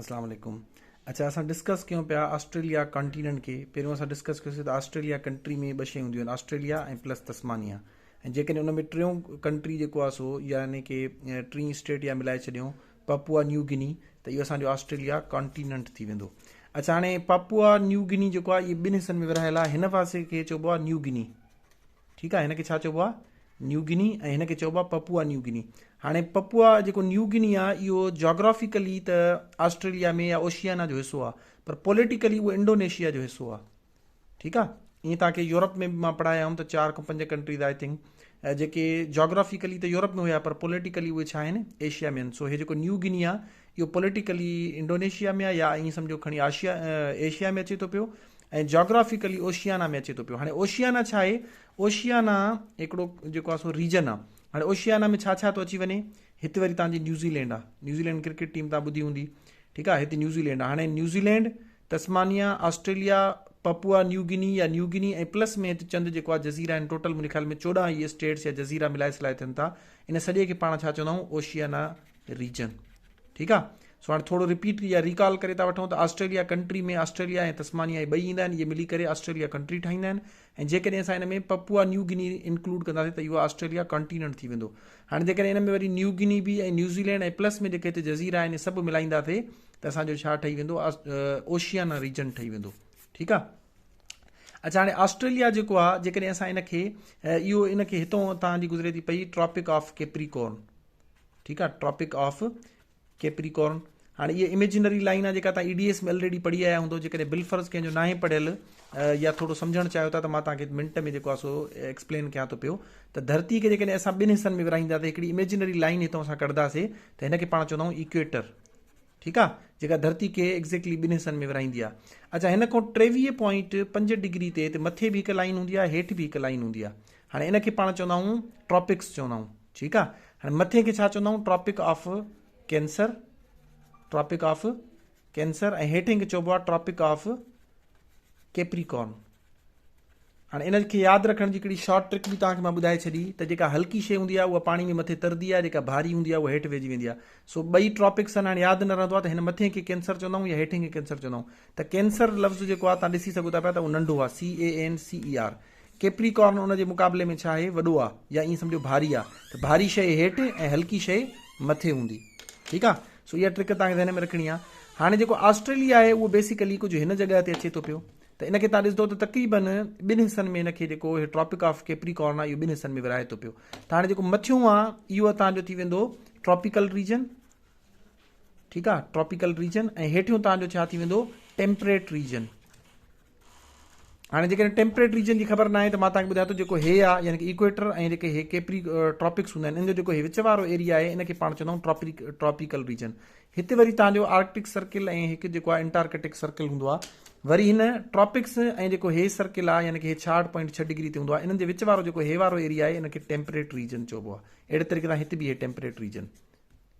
اسلام عليڪم اڇا اسان ڊسڪس ڪيون پيا آسٽريليا ڪانٽيننٽ کي پهريون اسان ڊسڪس ڪيوسي ته آسٽريليا ڪنٽري ۾ ٻه شيون هونديون آهن آسٽريليا ۽ پلس تسمانيا ۽ جيڪڏهن ان ۾ ٽيون ڪنٽري جيڪو آهي سو يعني ڪي ٽين اسٽيٽ يا ملائي ڇڏيون پاپوا نيو گني ته اهو اسانجو آسٽريليا ڪانٽيننٽ ٿي ويندو اڇا هاڻي پاپوا نيو گني جيڪو آهي اهي ٻن حصن ۾ ورهايل آهي هن پاسي کي چئبو آهي نيو گني ٺيڪ آهي هن کي ڇا چئبو آهي نيو گني ۽ هن کي چئبو آهي پپوا نيو گني هاڻي پپوا جيڪو نيو گني آهي اهو جاگرافيڪلي ته آسٽريليا ۾ يا اوشيانا جو حصو آهي پر پوليٽيڪلي اهو انڊونيشيا جو حصو آهي ٺيڪ آهي ائين توهان کي يورپ ۾ به مان پڙهايا هئم ته چار کان پنج ڪنٽريز I think جيڪي جاگرافيڪلي ته يورپ ۾ هيا پر پوليٽيڪلي اهي ڇا آهن ايشيا ۾ آهن سو هي جيڪو نيو گني آهي اهو پوليٽيڪلي انڊونيشيا ۾ آهي يا ائين سمجهو کڻي آشيا ايشيا ۾ اچي ٿو پيو ۽ جاگرافيڪلي اوشيانا ۾ اچي ٿو پيو هاڻي اوشيانا ڇا آهي اوشيانا هڪڙو جيڪو آهي سو ريجن آهي هاڻي اوشيانا ۾ ڇا ڇا ٿو اچي وڃي هتي وري تان جي نيوزيلينڊ آهي نيوزيلينڊ ڪرڪيٽ ٽيم تان ٻڌي هوندي ٺيڪ آهي هتي نيوزيلينڊ آهي هاڻي New Zealand Tasmania Australia Papua New Guinea يا نيو گني ۽ پلس ۾ هتي چند جيڪو آهي جزيرا آهن ٽوٽل منهنجي خيال ۾ 14 اهي اسٽيٽس يا جزيرا ملائي سلائي ٿين ٿا ان سڄي کي پاڻ ڇا چوندا آهيون اوشيانا ريجن ٺيڪ آ سو هاڻي ٿورو رپيٽ يا ريڪال ڪري ٿا وٺون ته آسٽريليا ڪنٽري ۾ آسٽريليا ۽ تسمانيا اهي ٻئي ايندا آهن اهي ملي ڪري آسٽريليا ڪنٽري ٺاهيندا آهن ۽ جيڪڏهن اسان ان ۾ پپوا نيو گني انڪلوڊ ڪنداسين ته اهو آسٽريليا ڪانٽيننٽ ٿي ويندو هاڻي جيڪڏهن ان ۾ وري نيو گني به ۽ نيوزيلينڊ ۽ پلس ۾ جيڪي هتي جزيرا آهن سڀ ملائينداسين ته اسان جو ڇا ٺهي ويندو اوشيانا ريجن ٺهي ويندو ٺيڪ آ اڇا هاڻي آسٽريليا جيڪو آ جيڪڏهن اسان ان کي اهو ان کي هتون تان جي گذري ٿي پئي ٽراپڪ آف ڪيپريڪورن ٺيڪ آ ٽراپڪ آف ڪيپريڪورن هاڻي اها اميجنري لائن آ جيڪا تان اي ڊي ايس ۾ الريڊي پڙهي آيا هوندو جيڪڏهن بالفرض ڪنهن جو ناهي پڙهيل يا ٿورو سمجهڻ چاهيو ٿا ته مان توهان کي منٽ ۾ جيڪو آ سو ايڪسپلين ڪيان ٿو پيو ته ڌرتي کي جيڪڏهن اسان ٻن حصن ۾ ورهائينداسين هڪڙي اميجنري لائن هتان اسان ڪڍنداسين ته هن کي پاڻ چوندا آهيون ايڪويٽر ٺيڪ آ جيڪا ڌرتي کي ايگزيڪٽلي ٻن حصن ۾ ورهائيندي آ اچا هن کان ٽيويهه پوائنٽ پنج ڊگري تي هتي مٿي به هڪ لائن هوندي آ هيٺ به هڪ لائن هوندي آ هاڻي ان کي پاڻ چوندا آهيون ٽراپڪس چوندا آهيون ٺيڪ آ هاڻي مٿي کي ڇا چوندا آهيون tropic of cancer tropic of cancer ۽ هيٺين کي چئبو آ ٽراپڪ آف ڪيپريڪارن هاڻي ان کي ياد رکڻ جي هڪڙي شارٽ ٽرڪ به توهان کي مان ٻڌائي ڇڏي ته جيڪا هلڪي شيء هوندي آهي اها پاڻي ۾ مٿي ترندي آهي جيڪا ڀاري هوندي آهي اها هيٺ ويهجي ويندي آهي سو ٻئي ٽراپڪس آهن هاڻي ياد نه رهندو آهي ته هن مٿين کي ڪينسر چوندا آهيون يا هيٺين کي ڪينسر چوندا آهيون ته ڪينسر لفظ جيڪو آهي توهان ڏسي سگهو ٿا پيا ته اهو ننڍو آهي C A N C E R Capricorn ان جي مقابلي ۾ ڇا آهي وڏو آهي يا ائين سمجهو ڀاري آهي ته ڀاري شيء هيٺ ۽ هلڪي شيء مٿي هوندي ٺيڪ آهي سو اها ٽرڪ توهان کي ذهن ۾ رکڻي آهي هاڻي جيڪو آسٽريليا آهي اهو بيسيڪلي ڪجهه هن جڳهه تي اچي ٿو پيو ته ان کي توهان ڏسندو ته تقريبن ٻن حصن ۾ ان کي جيڪو هي ٽراپڪ آف ڪيپريڪارن آهي اهو ٻن حصن ۾ ورهائي ٿو پيو ته هاڻي جيڪو مٿيون آهي اهو توهان جو ٿي ويندو ٽراپيڪل ريجن ٺيڪ آهي ٽراپيڪل ريجن ۽ هيٺيون توهان جو ڇا ٿي ويندو ٽيمپريٽ ريجن هاڻي جيڪڏهن ٽيمپريٽ ريجن جي خبر ناهي ته مان توهان کي ٻڌايان ٿو جيڪو هي آهي يعني ڪي ايڪويٽر ۽ جيڪي هي ڪيپري ٽراپڪس هوندا آهن ان جو جيڪو هي وچ وارو ايريا آهي ان کي پاڻ چوندا آهيون ٽراپيڪ ٽراپيڪل ريجن هتي وري توهان جو آرڪٽڪ سرڪل ۽ هڪ جيڪو آهي انٽارڪٽڪ سرڪل هوندو آهي وري هن ٽراپڪس ۽ جيڪو هي سرڪل آهي يعني ڪي هي ڇاهٺ پوائنٽ ڇهه ڊگري تي هوندو آهي انهن جي وچ وارو جيڪو هي وارو ايريا آهي ان کي ٽيمپريٽ ريجن چئبو آهي اهڙي طريقي سان هتي به هي ٽيمپريٽ ريجن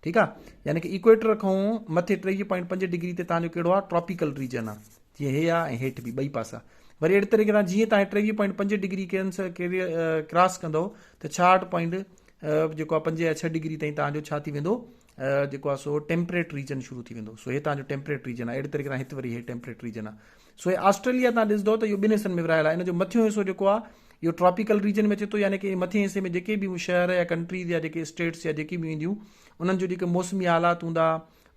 ٺيڪ آ يعني ڪي ايڪويٽر کان مٿي ٽيويهه پوائنٽ پنج ڊگري تي تان جو ڪهڙو آ ٽراپيڪل ريجن آ جيئن هي آ ۽ هيٺ به ٻئي پاسا وري اهڙي طريقي سان جيئن تان ٽيويهه پوائنٽ پنج ڊگري ڪراس ڪندو ته ڇاهٺ پوائنٽ جيڪو آ پنج يا ڇهه ڊگري تائين تان جو ڇا ٿي ويندو جيڪو آ سو ٽيمپريٽ ريجن شروع ٿي ويندو سو هي تان جو ٽيمپريٽ ريجن آ اهڙي طريقي سان هت وري هي ٽيمپريٽ ريجن آ سو هي آسٽريليا تان ڏسندو ته اهو ٻن حصن ۾ ورهايل آ ان جو مٿيون حصو جيڪو آ اهو ٽراپيڪل ريجن ۾ اچي ٿو يعني ڪي مٿين حصي ۾ جيڪي به شهر يا ڪنٽريز يا جيڪي اسٽيٽس يا جيڪي به اينديون انهن جو جيڪي موسمي حالات هوندا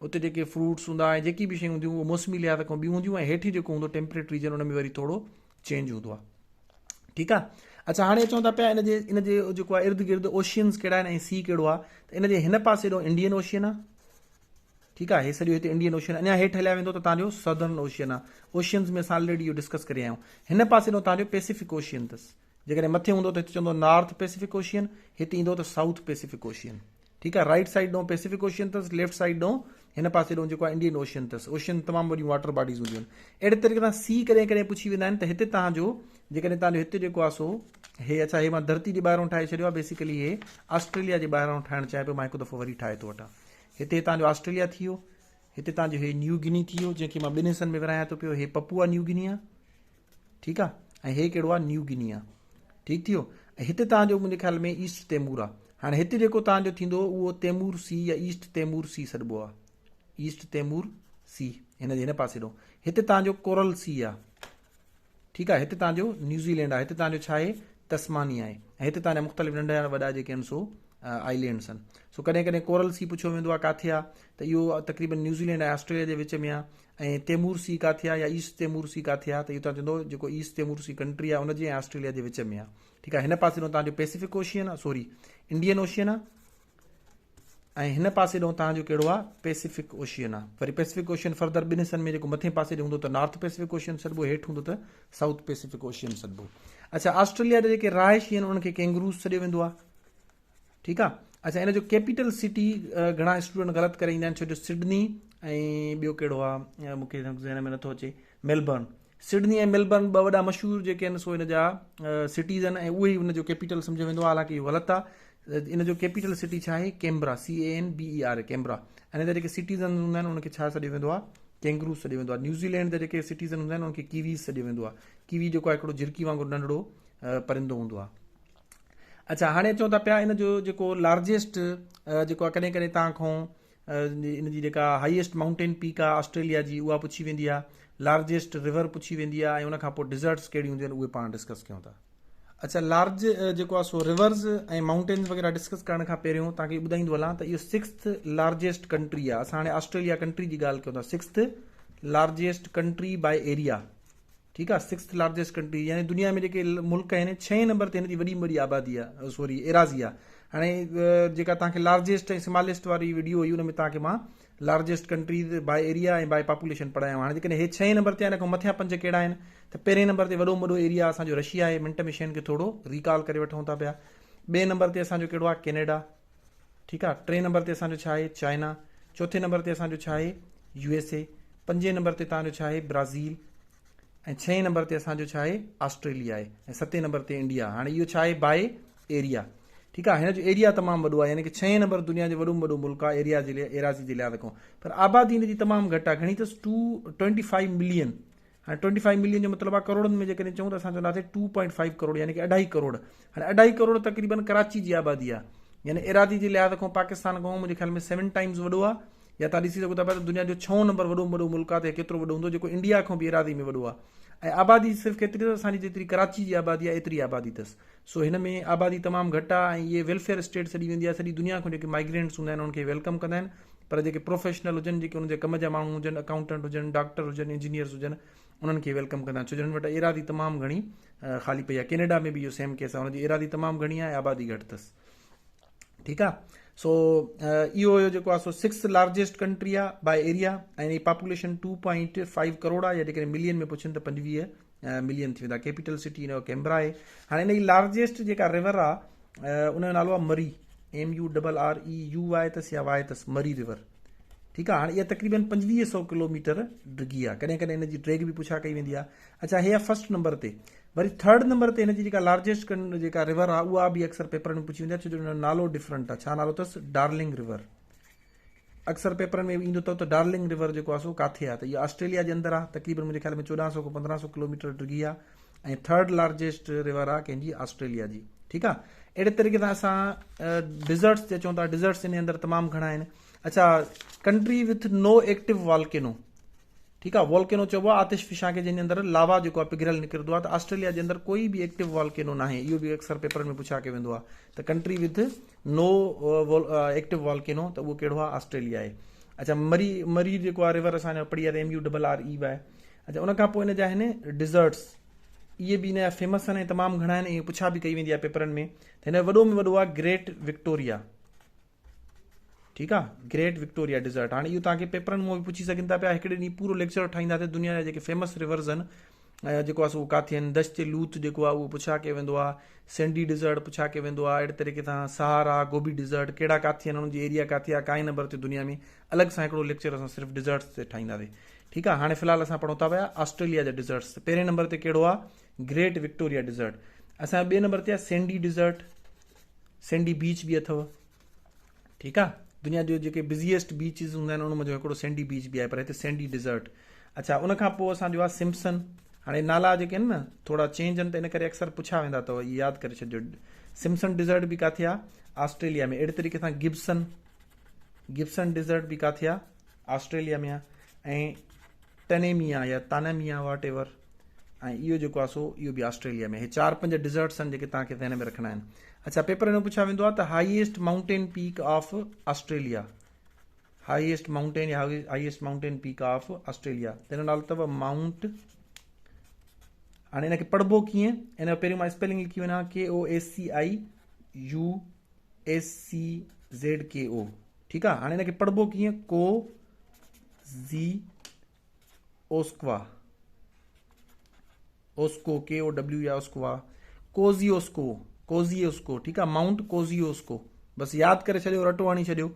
اتي جيڪي فروٽس هوندا ۽ جيڪي به شيون هونديون اهو موسمي لحاظ کان ٻيون هونديون ۽ هيٺ جيڪو هوندو ٽيمپريٽ ريجن ان ۾ وري ٿورو چينج هوندو آ ٺيڪ آ اچھا هاڻي اچون ٿا پيا ان جي ان جي جيڪو آ ارد گرد اوشينز ڪهڙا آهن ۽ سي ڪهڙو آ ته ان جي هن پاسي ڏو انڊين اوشين آ ٺيڪ آ هي سڄو هتي انڊين اوشين اڃا هيٺ هليا ويندو ته تان جو سدرن اوشين آ اوشينز ۾ اسان آلريڊي اهو ڊسڪس ڪري آيا آهيون هن پاسي ڏو تان جو پيسفڪ اوشين اٿس جيڪڏهن مٿي هوندو ته هتي چوندو نارٿ پيسفڪ اوشين هتي ايندو ته سائوٿ پيسفڪ اوشين ٺيڪ آ رائٽ سائيڊ ڏانهن پيسفڪ اوشين اٿس ليفٽ سائيڊ ڏانهن هن پاسي ڏانهن جيڪو آ انڊين اوشين اٿس اوشين تمام وڏيون واٽر باڊيز هونديون آهن اهڙي طريقي سان سي ڪڏهن ڪڏهن پڇي ويندا آهن ته هتي تان جو جيڪڏهن تان جو هتي جيڪو آ سو هي اڇا هي مان ڌرتي جي ٻاهران ٺاهي ڇڏيو آ بيسيڪلي هي آسٽريليا جي ٻاهران ٺاهڻ چاهيان پيو مان هڪ دفعو وري ٺاهي ٿو وٺان هتي تان جو آسٽريليا ٿي ويو هتي تان جو هي نيو گني ٿي ويو جنهن کي مان ٻن حصن ۾ ورهايان ٿو پيو هي پپوا نيو گني آ ٺيڪ آ ۽ هي ڪهڙو آ نيو گني آ ٺيڪ ٿي ويو ۽ هتي تان جو منهنجي خيال ۾ ايسٽ تيمور آ هاڻي هتي جيڪو تان جو ٿيندو اهو تيمور سي يا ايسٽ تيمور سي سڏبو آ ايسٽ تيمور سي هن جي هن پاسي ڏو هتي توهان جو ڪورل سي آ ٺيڪ آ هتي توهان جو نيوزيلينڊ آ هتي توهان جو ڇا آهي تسمانيا آهي ۽ هتي توهان جا مختلف ننڍا وڏا جيڪي آهن سو آئلينڊس آهن سو ڪڏهن ڪڏهن ڪورل سي پڇيو ويندو آ ڪاٿي آ ته اهو تقريبن نيوزيلينڊ ۽ آسٽريليا جي وچ ۾ آ ۽ تيمور سي ڪاٿي آ يا ايسٽ تيمور سي ڪاٿي آ ته اهو توهان چوندو جيڪو ايسٽ تيمور سي ڪنٽري آ ان جي ۽ آسٽريليا جي وچ ۾ آ ٺيڪ آ هن پاسي ڏو توهان جو پيسفڪ اوشين آ سوري انڊين اوشين آ ۽ هن پاسي ڏانهن توهان جو ڪهڙو آ پيسفڪ اوشين آ وري پيسفڪ اوشين فردر ٻن حصن ۾ جيڪو مٿين پاسي ڏي هوندو ته نارٿ پيسفڪ اوشين سڏبو هيٺ هوندو ته سائوٿ پيسفڪ اوشين سڏبو اڇا آسٽريليا جا جيڪي رهائشي آهن انهن کي ڪينگروز سڏيو ويندو آ ٺيڪ آ اڇا ان جو ڪيپيٽل سٽي گهڻا اسٽوڊنٽ غلط ڪري ايندا آهن ڇو جو سڊني ۽ ٻيو ڪهڙو آ مونکي ذهن ۾ نٿو اچي ميلبرن سڊني ۽ ميلبرن ٻه وڏا مشهور جيڪي آهن سو ان جا سٽيز آهن ۽ اهي ئي ان جو ڪيپيٽل سمجهيو ويندو آهي حالانڪه اهو غلط آهي ان جو ڪيپيٽل سٽي ڇا آهي Canberra C A N B E R A Canberra ۽ ان جا جيڪي سٽيزن هوندا آهن ان کي ڇا سڏيو ويندو آهي ڪينگرو سڏيو ويندو آهي نيوزيلينڊ جا جيڪي سٽيزن هوندا آهن ان کي ڪيويز سڏيو ويندو آهي ڪيوي جيڪو آهي هڪڙو جهرڪي وانگر ننڍڙو پرندو هوندو آهي اڇا هاڻي اچون ٿا پيا ان جو جيڪو لارجيسٽ جيڪو آهي ڪڏهن ڪڏهن تان کان ان جي جيڪا هائيسٽ مائونٽين پيڪ آهي آسٽريليا جي اها پڇي ويندي آهي لارجيسٽ ريور پڇي ويندي آهي ۽ ان کان پوء ڊيزرٽس ڪهڙيون هونديون آهن اهي پاڻ ڊسڪس ڪيون ٿا. اڇا لارج جيڪو آهي سو ريورز ۽ مائونٽينز وغيره ڊسڪس ڪرڻ کان پهريون توهان کي ٻڌائيندو هلان ته اهو سڪسٿ لارجيسٽ ڪنٽري آهي اسان هاڻي آسٽريليا ڪنٽري جي ڳالهه ڪيون ٿا sixth largest country by area ٺيڪ آ سڪسٿ لارجيسٽ ڪنٽري يعني دنيا ۾ جيڪي ملڪ آهن ڇهين نمبر تي هن جي وڏي ۾ وڏي آبادي آ سوري ايراضي آ هاڻي جيڪا توهان کي لارجيسٽ ۽ سماليسٽ واري وڊيو هئي ان ۾ توهان کي مان largest countries by area ۽ by population پڙهايو هاڻي جيڪڏهن هي ڇهين نمبر تي آهن کان مٿيان پنج ڪهڙا آهن ته پهرين نمبر تي وڏو وڏو ايريا اسان جو رشيا آهي منٽ ۾ شين کي ٿورو ريڪال ڪري وٺون ٿا پيا ٻئي نمبر تي اسان جو ڪهڙو آ ڪينيڊا ٺيڪ آ ٽئين نمبر تي اسان جو ڇا آهي چائنا چوٿين نمبر تي اسان جو ڇا آهي يو ايس اي پنجين نمبر تي توهان جو ڇا آهي برازيل ۽ ڇهين نمبر تي اسان جو ڇا آهي آسٽريليا آهي ۽ ستين نمبر تي انڊيا هاڻي اهو ڇا آهي باء ايريا ٺيڪ آهي هن جو ايريا تمام وڏو آهي يعني کہ ڇهين نمبر دنيا جو وڏو وڏو ملڪ آهي ايريا جي ايراضي جي لحاظ کان پر آبادي هن جي تمام گهٽ آهي گهڻي اٿس 225 ملين هاڻي 25 ملين جو مطلب آهي ڪروڙن ۾ جيڪڏهن چئون ته اسان چونداسين 2.5 ڪروڙ يعني کہ اڍائي ڪروڙ هاڻي اڍائي ڪروڙ تقريبن ڪراچي جي آبادي آهي يعني ايراضي جي لحاظ کان پاڪستان کان منهنجي خيال ۾ 7 ٽائمز وڏو آهي يا توهان ڏسي سگهو ٿا پيا ته دنيا جو ڇهون نمبر وڏو ۾ وڏو ملڪ آهي ته ڪيترو وڏو هوندو جيڪو انڊيا کان به ايراضي ۾ وڏو آهي ۽ آبادي صرف ڪيتري اٿس اسان جي جيتري ڪراچي جي آبادي آهي ايتري آبادي اٿس سو هن ۾ آبادي تمام گهٽ آهي ۽ اهي ويلفيئر اسٽيٽ سڏي ويندي آهي سڄي دنيا کان جيڪي مائگرينٽس هوندا آهن انهن کي welcome ڪندا آهن پر جيڪي پروفيشنل هجن جيڪي انهن جي ڪم جا ماڻهو هجن اڪائونٽنٽ هجن ڊاڪٽر هجن انجنيئرس هجن انهن کي welcome ڪندا آهن ڇو جو انهن وٽ ايراضي تمام گهڻي خالي پئي آهي ڪينيڊا ۾ به اهو سيم ڪيس آهي ان جي ايراضي تمام گهڻي آهي آبادي گهٽ اٿس ٺيڪ آ سو اهو هيو جيڪو آ سو سڪس لارجيسٽ ڪنٽري آ باء ايريا ۽ پاپوليشن 2.5 ڪروڙ آ يا جيڪڏهن ملين ۾ پڇن ته 25 ملين ٿي ويندا ڪيپيٽل سٽي ان جو ڪيمبرا آهي هاڻي ان جي لارجيسٽ جيڪا ريور آ ان جو نالو آ Murray M U double R E U Y اٿس يا وائي اٿس مري ريور ٺيڪ آ هاڻي اها تقريبن 2500 ڪلوميٽر ڊگهي آ ڪڏهن ڪڏهن ان جي ڊريگ به پڇا ڪئي ويندي آ اڇا هي آ فرسٽ نمبر تي وري ٿرڊ نمبر تي هن جي جيڪا لارجيسٽ جيڪا ريور آ اها به اڪثر پيپرن ۾ پڇي ويندي آ ڇو جو ان جو نالو ڊفرنٽ آ ڇا نالو اٿس ڊارلنگ ريور اڪثر پيپرن ۾ ايندو اٿو ته ڊارلنگ ريور جيڪو آ سو ڪاٿي آ ته اهو آسٽريليا جي اندر آ تقريبن منهنجي خيال ۾ 1400 کان 1500 ڪلوميٽر ڊگهي آ ۽ ٿرڊ لارجيسٽ ريور آ ڪنهن جي آسٽريليا جي ٺيڪ آ اهڙي طريقي سان اسان ڊيزرٽس تي اچون ٿا ڊيزرٽس ان اندر تمام گهڻا آهن اڇا ڪنٽري وٿ نو ايڪٽو والڪينو ٺيڪ آ والڪينو چئبو آ آتش فشان کي جنهن جي اندر لاوا جيڪو آ پگهريل نڪرندو آ ته آسٽريليا جي اندر ڪوئي به ايڪٽو والڪينو ناهي اهو به اڪثر پيپرن ۾ پڇا ڪيو ويندو آ ته ڪنٽري وٿ نو ايڪٽو والڪينو ته اهو ڪهڙو آ آسٽريليا آهي اڇا مري مري جيڪو آ ريور اسان جو پڙهي آ M U double R E Y اڇا ان کان پوء ان جا آهن ڊيزرٽس اهي به ان جا فيمس آهن ۽ تمام گهڻا آهن ۽ پڇا به ڪئي ويندي آ پيپرن ۾ ته هن وڏو ۾ وڏو آ گريٽ وڪٽوريا ٺيڪ آ گريٽ وڪٽوريا ڊيزرٽ هاڻي اهو توهان کي پيپرن مان به پڇي سگهن ٿا پيا هڪڙي ڏينهن پورو ليڪچر ٺاهينداسين دنيا جا جيڪي فيمس ريورز آهن جيڪو آ سو ڪاٿي آهن دشت لوت جيڪو آ اهو پڇا ڪيو ويندو آ سينڊي ڊيزرٽ پڇا ڪيو ويندو آ اهڙي طريقي سان سهارا گوبي ڊيزرٽ ڪهڙا ڪاٿي آهن انهن جي ايريا ڪاٿي آ ڪائين نمبر تي دنيا ۾ الڳ سان هڪڙو ليڪچر اسان صرف ڊيزرٽس تي ٺاهينداسين ٺيڪ آ هاڻي في الحال اسان پڙهون ٿا پيا آسٽريليا جا ڊيزرٽس پهرين نمبر تي ڪهڙو آ گريٽ وڪٽوريا ڊيزرٽ اسان ٻئي نمبر تي آ سينڊي ڊيزرٽ سينڊي بيچ به اٿو ٺيڪ آ دنيا جو جيڪي بزيسٽ بيچز هوندا آهن ان منجهه هڪڙو سينڊي بيچ به آهي پر هتي سينڊي ڊيزرٽ اڇا ان کان پوء اسان جو آ سمپسن هاڻي نالا جيڪي آهن نه ٿورا چينج آهن ته ان ڪري اڪثر پڇا ويندا اٿو اهي ياد ڪري ڇڏجو سمپسن ڊيزرٽ به ڪاٿي آ آسٽريليا ۾ اهڙي طريقي سان گبسن گبسن ڊيزرٽ به ڪاٿي آ آسٽريليا ۾ آ ۽ ٽنيميا يا تاناميا واٽ ايور ۽ اهو جيڪو آهي سو اهو به آسٽريليا ۾ هي چار پنج ڊيزرٽس آهن جيڪي توهان کي ذهن ۾ رکڻا آهن. اڇا پيپر ۾ پڇيا ويندو آهي ته highest mountain peak of Australia, highest mountain يا highest mountain peak of Australia, تنهن جو نالو اٿو مائونٽ. هاڻي ان کي پڙهبو ڪيئن؟ ان جو پهريون مان اسپيلنگ لکي وڃان K O S C I U S C Z K O, ٺيڪ آهي. هاڻي ان کي پڙهبو ڪيئن؟ ڪو زي اوسڪوا، اوسڪو، ڪي او ڊبليو يا اوسڪوا، ڪوزي اوسڪو، ڪوزي اوسڪو، ٺيڪ آ، مائونٽ ڪوزي اوسڪو. بس ياد ڪري ڇڏيو، رٽو هڻي ڇڏيو.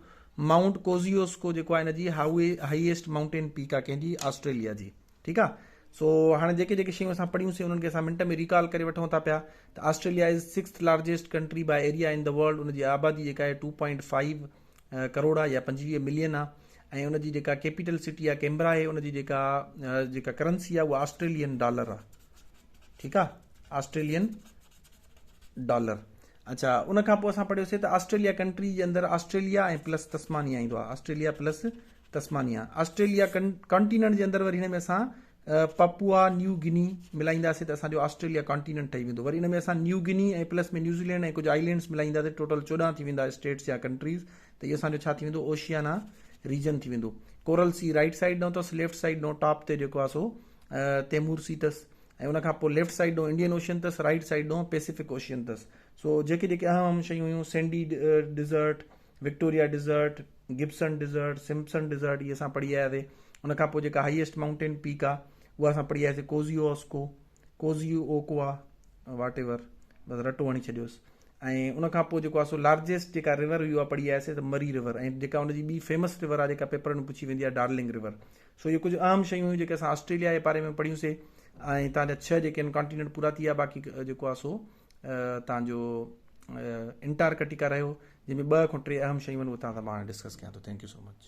مائونٽ ڪوزي اوسڪو جيڪو آهي ان جي هائيسٽ مائونٽين پيڪ آ ڪنهن جي؟ آسٽريليا جي، ٺيڪ آ. سو هاڻي جيڪي جيڪي شيون اسان پڙهيون سي انهن کي اسان منٽ ۾ ريڪال ڪري وٺون ٿا پيا ته Australia is sixth largest country by area in the world, ان جي آبادي جيڪا آهي 2.5 ڪروڙ آ يا 25 ملين آ ۽ ان جي جيڪا ڪيپيٽل سٽي آ ڪيمبرا آهي، ان جي جيڪا جيڪا ڪرنسي آ اها آسٽريلين ڊالر آ، ٺيڪ آ، آسٽريلين ڊالر. اڇا ان کان پوء اسان پڙهيوسي ته آسٽريليا ڪنٽري جي اندر آسٽريليا ۽ پلس تسمانيا ايندو آ، Australia plus Tasmania. Australia continent جي اندر وري هن ۾ اسان پپوا نيو گني ملائينداسين ته اسان جو آسٽريليا ڪانٽيننٽ ٺهي ويندو. وري ان ۾ اسان نيو گني ۽ پلس ۾ نيوزيلينڊ ۽ ڪجهه آئلينڊس ملائينداسين ٽوٽل 14 ٿي ويندا اسٽيٽس يا ڪنٽريز، ته اهو اسان جو ڇا ٿي ويندو؟ اوشيانا ريجن ٿي ويندو. ڪورل سي رائيٽ سائيڊ ڏانهن اٿس، ليفٽ سائيڊ ڏانهن ٽاپ تي جيڪو آهي سو تيمور سي اٿس ۽ ان کان پوء ليفٽ سائيڊ ڏانهن انڊين اوشين اٿس، رائيٽ سائيڊ ڏانهن پيسفڪ اوشين اٿس. سو جيڪي جيڪي اهم اهم شيون هيون sandy desert, Victoria desert, Gibson desert, Simpson desert, اهي اسان پڙهي آياسي. ان کان پوء جيڪا هائيسٽ مائونٽين پيڪ آ اها اسان پڙهي آياسي ڪوزيو اوسڪو، ڪوزيو اوڪوا، واٽ ايور، بس رٽو هڻي ڇڏيوس. ۽ ان کان پوء جيڪو آ سو لارجيسٽ جيڪا ريور هئي اها پڙهي آياسي ته مري ريور ۽ جيڪا ان جي ٻي فيمس ريور آ جيڪا پيپرن ۾ پڇي ويندي آ ڊارلنگ ريور. سو اهي ڪجهه اهم شيون هيون جيڪي اسان آسٽريليا جي باري ۾ پڙهيون سي ۽ تان جا 6 جيڪي آهن ڪانٽيننٽ پورا ٿي ويا، باقي جيڪو آ سو تان جو انٽارڪٽيڪا رهيو جنهن ۾ 2 کان 3 اهم شيون آهن اهي توهان سان مان هاڻي ڊسڪس ڪيان ٿو. Thank you so much.